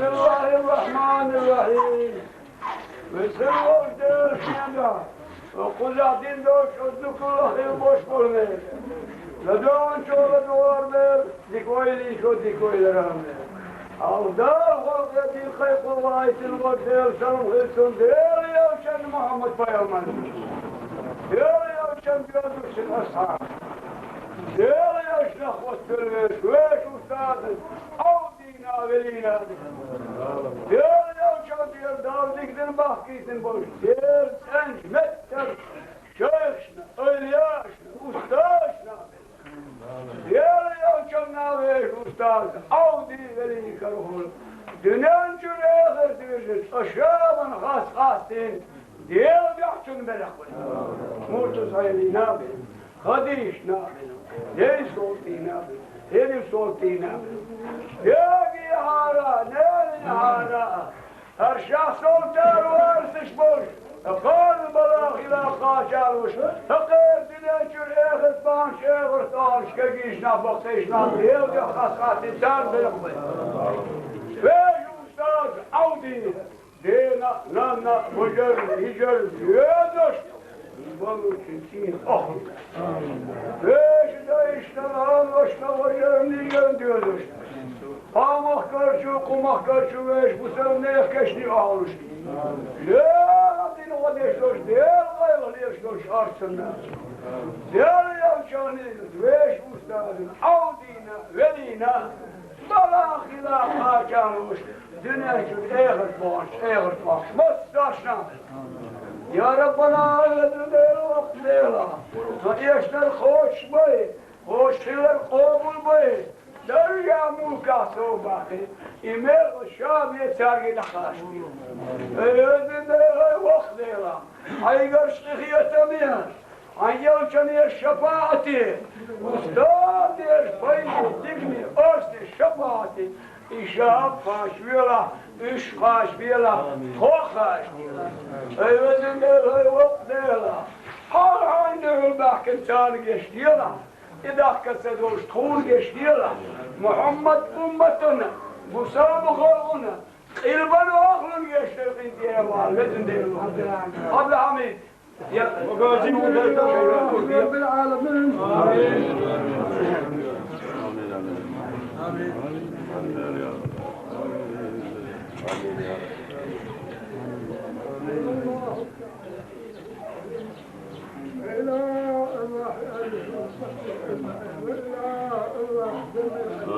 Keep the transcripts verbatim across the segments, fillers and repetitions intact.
بسم الله الرحمن الرحيم. Везан волчу Дела шен дуьхьа, кхузахь дина долуш оцу дуккха а хила бош болу мел. ЛадогӀучо ладогӀар мел, дика ойла йичо дика ойла яран мел. Алла Дала гӀо кхетийла кхайкхо ваийтина волчу Дела салам хила цунна, Дела йолчунна Мухьаммад-пайхамарна. Дела йолчунна доьзалшна асхьабашна. Дела йолчунах хӀоттавелла вешан, вешан устазна. Ӏовдийна, велийна. Дела йолчунна дера Далла дика дина бахкийтина болуш. Дела цӀеначу меттара шайхашна, эвлияашна, устазашна. Дела йолчунна вешан устаз, Ӏовдий велий карахула. Дуьнен чуьра эхарт вирзина, цкъа шаман хас къастийна, Дела дуьхьа цунна белахь вай. Муртаза-Ӏелина бен, Хадийшна бен, Дей-Солтийна бен, Хири-Солтийна бен. Дегий хьара, ненан хьара, хӀара шахь солтар варсаш болуш, хӀара кхана бала хила кхачалуш, хӀара кхера дуьнен чуьра эхарт бахьанаш, эхарт охьалуш, кегийшна, баккхийшна, Дела дуьхьа хас къастийна царна белахь вай. Вешан устаз Ӏовдий, дена а, нанна а, важарна, йижарна, доьзалшна, баллучун цӀийна охьа. Вешан дайшна, наношна, важарна, йижарна, доьзалшна. Кху махкарчу, кху махкарчу вешан бусалба нехан кешнийн охьалуш. Дела дина гӀо деш долуш, Дела къайлаха лелаш долуш орцанна. Дела йолчунна вешан устазна, Ӏовдийна, велийна, бала хила кхачалуш, дуьнен чуьра эхарт бахьанаш, эхарт бахьанаш массарна. Я Раббана, везан Дела, воккха Дела, сан эшнар кхочуш бай, кхочуш хилар къобал бай, даржехь, мулкехь совбаккхий, и мел ша бен цаьрга дӀакхачабе. Ай, везан Дела, воккха Дела, хьайгара къинхетаме, хьайн элчане шапаӀате, устазера пайде, дикане, орцане шапаӀате, и ша а кхачавелахь, уьш а кхачабелахь, тхо а кхачаделахь. Ай, везан Дела, ай, воккха Дела, хьо хьайна дуьхьал баьхкина царна гечделахь, и дахка ца долуш тхуна гечделахь, Мухьаммад умматана, бусалба халкъана, къилбан охлун гечдара къинтӀера вала, везан Дела. Абдулхьамид. يا رب العالمين.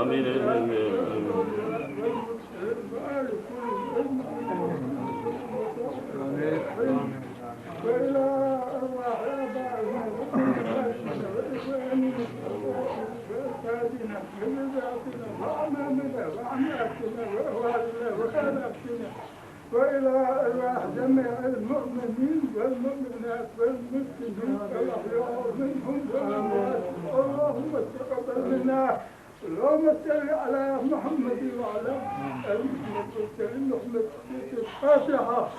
آمين. وإلى أرواح آبائنا وأمهاتنا وإخواننا وأجدادنا وجداتنا وأعمامنا وعماتنا وأخوالنا وخالاتنا وإلى أرواح جميع المؤمنين والمؤمنات والمسلمين الأحياء منهم والأموات. اللهم تقبل منا. اللهم صل على محمد وعلى آل محمد وسلم. الفاتحة.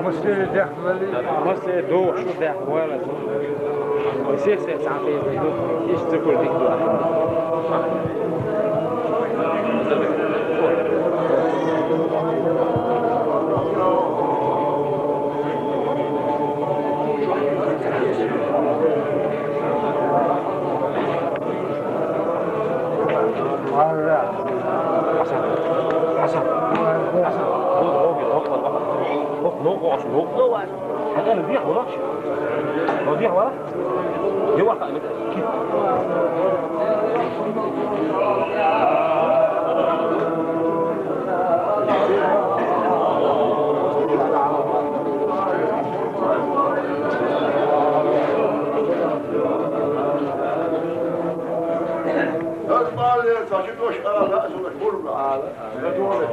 Массеран дехна валли. Массеран духуш шу дехна валли. Сих-сих цхьаьна хӀума ду. Иштта ца хуьлу дика ду. Хьасан, Хьасан, Хьасан. Хьасан, новкъа, новкъа, новкъа. Хьасан, дехьа вара? Дехьа вара? Де ваха, ами. Аз баале, ца ши дош ала, аса дош бурба. Ала, ала.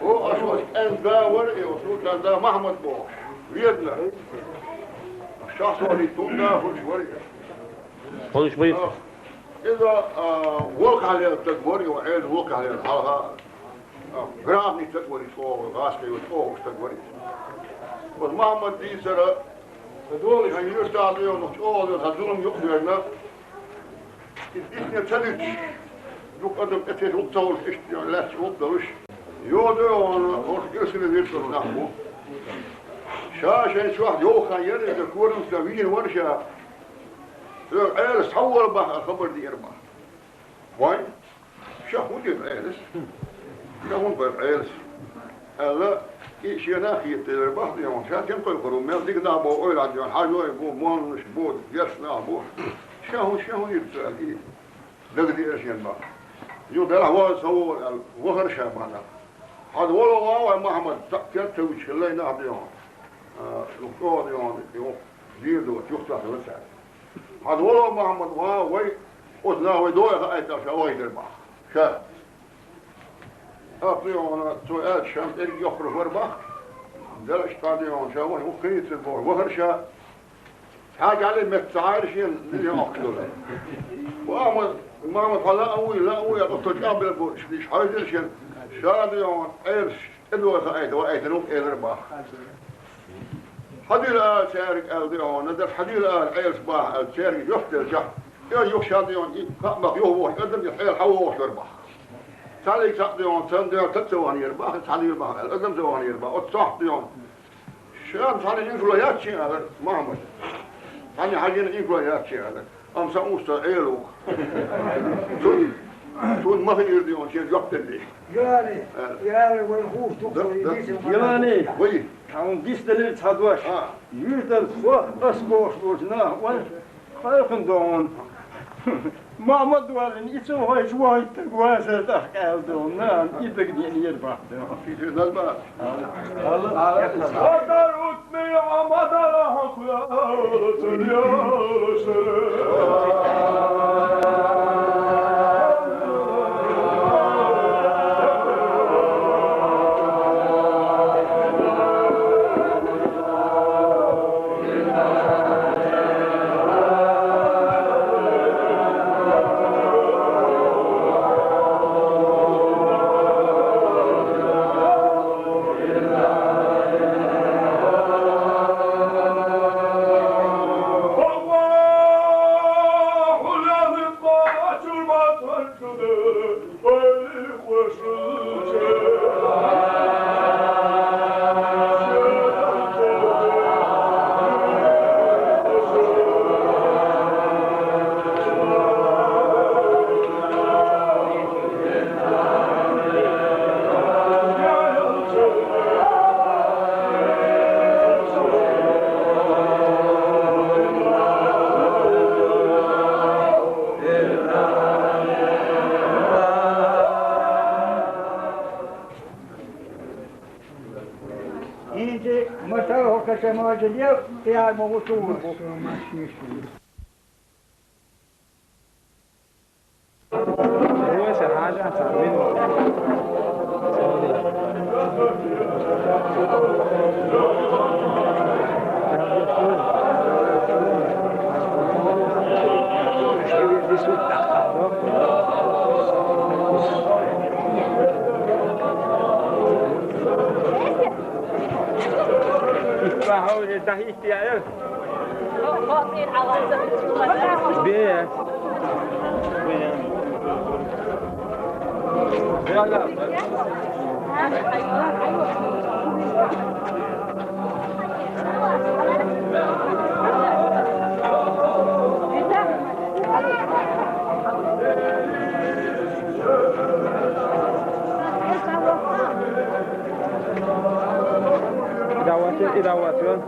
О, аш вас кӀен да вар, и вас кӀен да Махьмад бо. Ведна. Шахсони тун да хуш вар. Хуш вар. Иза, а, вокале так вар, и Ӏел вокале, хьалха. А, графни так вар, о, гашка, о, так вар. Вот Махьмад дийцара, ша юртахь леонах чӀогӀа хазулам юкъ верна. Иза итне ца дича, дукха адам тӀе тесса вукху ца волуш, иштта лаьцна вукху долуш. Йода йогӀана, ош ирсина виртуш нах бу. Ша шайн чохь йовхан яра иза корам ца вийна вара ша. Цо Ӏелас цхьа вара баха хабар диара баха. Вайн? Ша хӀун дира Ӏелас? Ша хӀун бара Ӏелас? Аьлла, и шена хетта вара баха, ша кем кхойкхур ву, мел дика нах бу, ойла дина, хьажой бу, моннаш бу, деш нах бу. Ша хӀун, ша хӀун дира цо аьлла, и дагадеара шена баха. Юха делахь вахар ца вогӀур аьлла, вахара ша баха. Хьан вала ван вай Махьмад, цхьаъ кертавича хилла нах дина. А, юха чӀогӀа дина, юха дийр доцу, юха цхьаъ хилла цаьрга. Хьан вала Махьмад ван вай, оцу наха вай догӀа хаийта ша вахийтар баха. Ша. Ахь дуьйхьуна, цо аьлча, шен тӀерг йоккхур вара бах. Делаш тӀадийхьуна, ша вахана, хӀун хийцар боху, вахара ша. Цхьа гӀали метта ца Ӏайра шена, дийхьа оккхуш долу. Ва Ахьмад, Махьмад, хьан лаа вуй, лаа вуй, оцу чӀагӀбелла бу, шиш хьаьвзира шена. Ша дийхьуна, Ӏелас, тӀедогӀа хаийта, ваийтина ву, элира бах. Хьан дира ала цаьрга аьлла дийхьуна, даш хьан дира ала Ӏелас баха аьлла цаьрга жоп делчахь, и юха ша дийхьуна, и кхаъ баха юха вохуш, адам и хьела хьан вохуш вара баха. Цхьаьллиг цхьаъ дийхьуна, цхьана дийнахь тӀе ца вахана яра баха, цхьана дийнахь баха аьлла, адам ца вахана яра баха, оцу цхьаъ дийхьуна. Шен цхьана инкарло яц шен, аьлла Махьмада. Цхьана хьажийна инкарло яц шен, аьлла. Амма сан уста Ӏела ву. Цунна, цунна ма хиира дийхьуна, шен жоп делла деш. Яни, яни, вайн хӀух тухур, да, да. Яни, вай. Тхьамма дисделира цхьа дош. А. Юьртара хох ас бохуш долчу нах вайн кхайкхина догӀун. Махьмад валлина, и цо хьайчу вахийтарг вацара тӀаккха аьлла догӀун. Нана, и дагадеънера бах догӀун. Ши дазба. Ала, ала. Изи матал хӀокху шайн мажа лел, тӀехь ма ву чугӀур бу. Бе. Давайте, и давайте.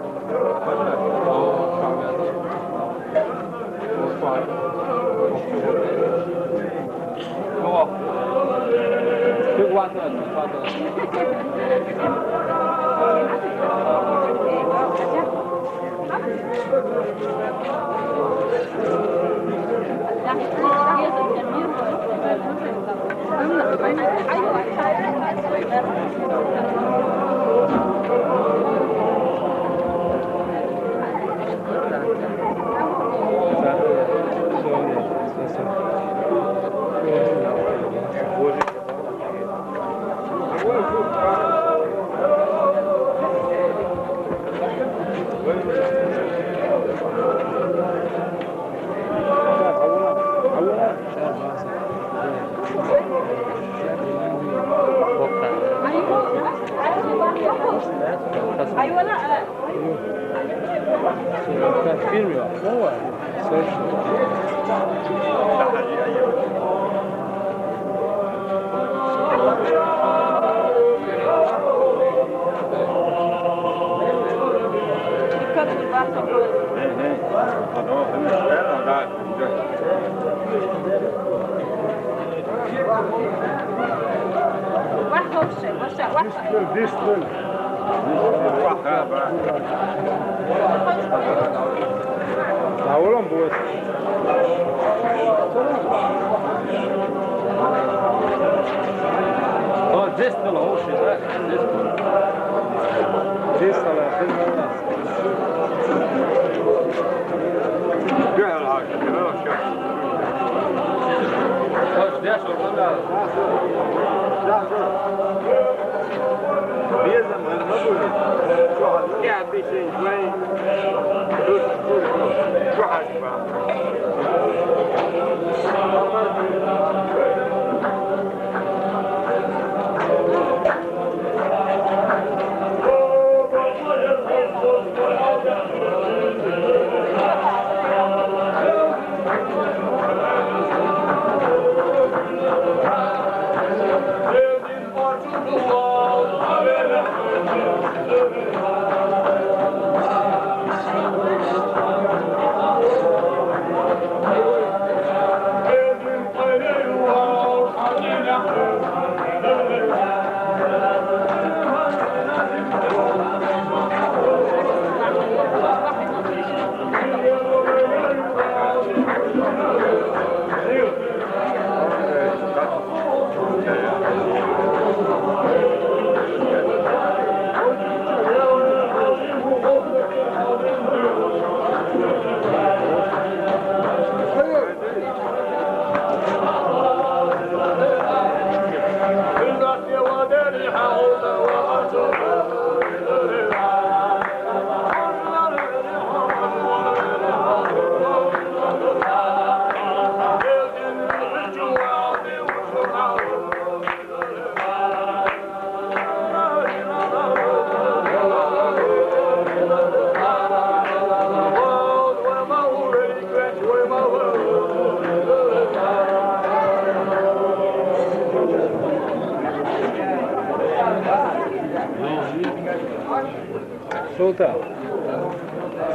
Film ya. This one. This one. This one. This one. Oh, this little hole shit, that, this one. This one, I think, uh, Good, Hawk. Good, Hawk. Watch this one, look out. That's it. That's it. Şu halde. Ya bir şey, ben dur, dur, dur. Şu halde bak. Sultan.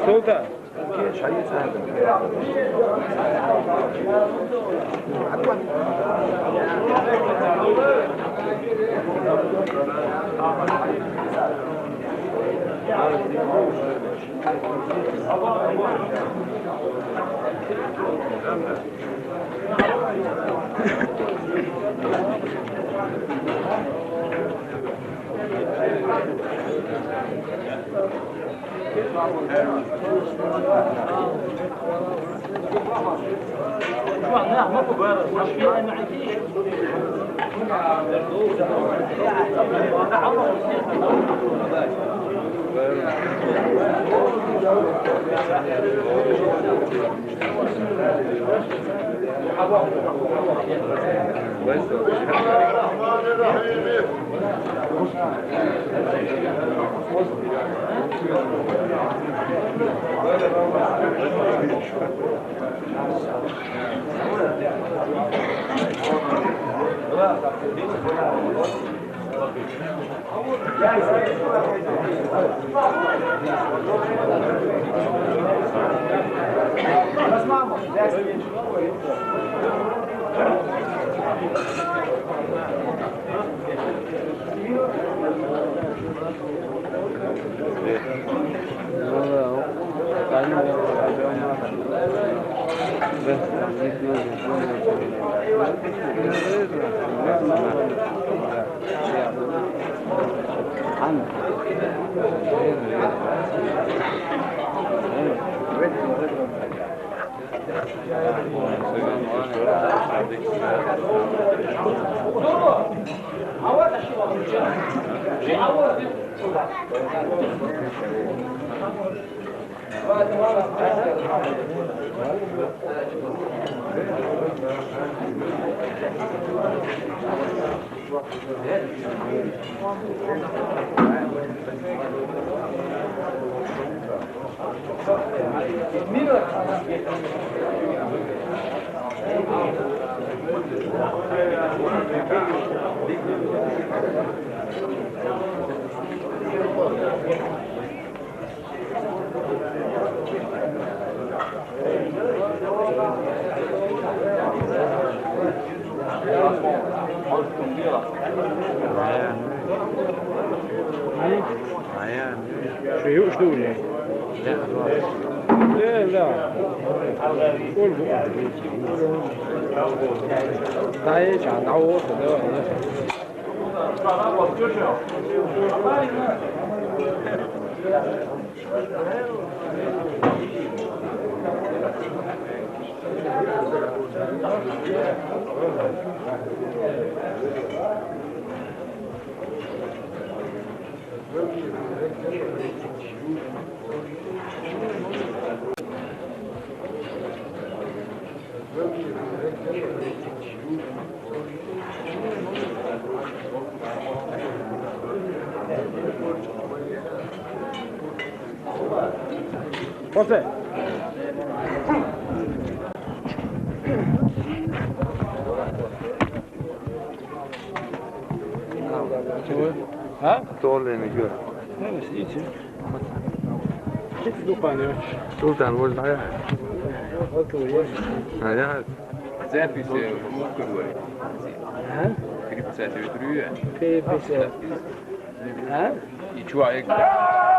Sultan. شو يوش دولة؟ لا، لا. قول بقى. تعال، تعال، تعال. Ha? Doğru gör. Evet, iyice. Sultan, burada ya. Okey. Ha, ya. Запись, э, в Мускургоре. А? Перепись. А? И чё, а я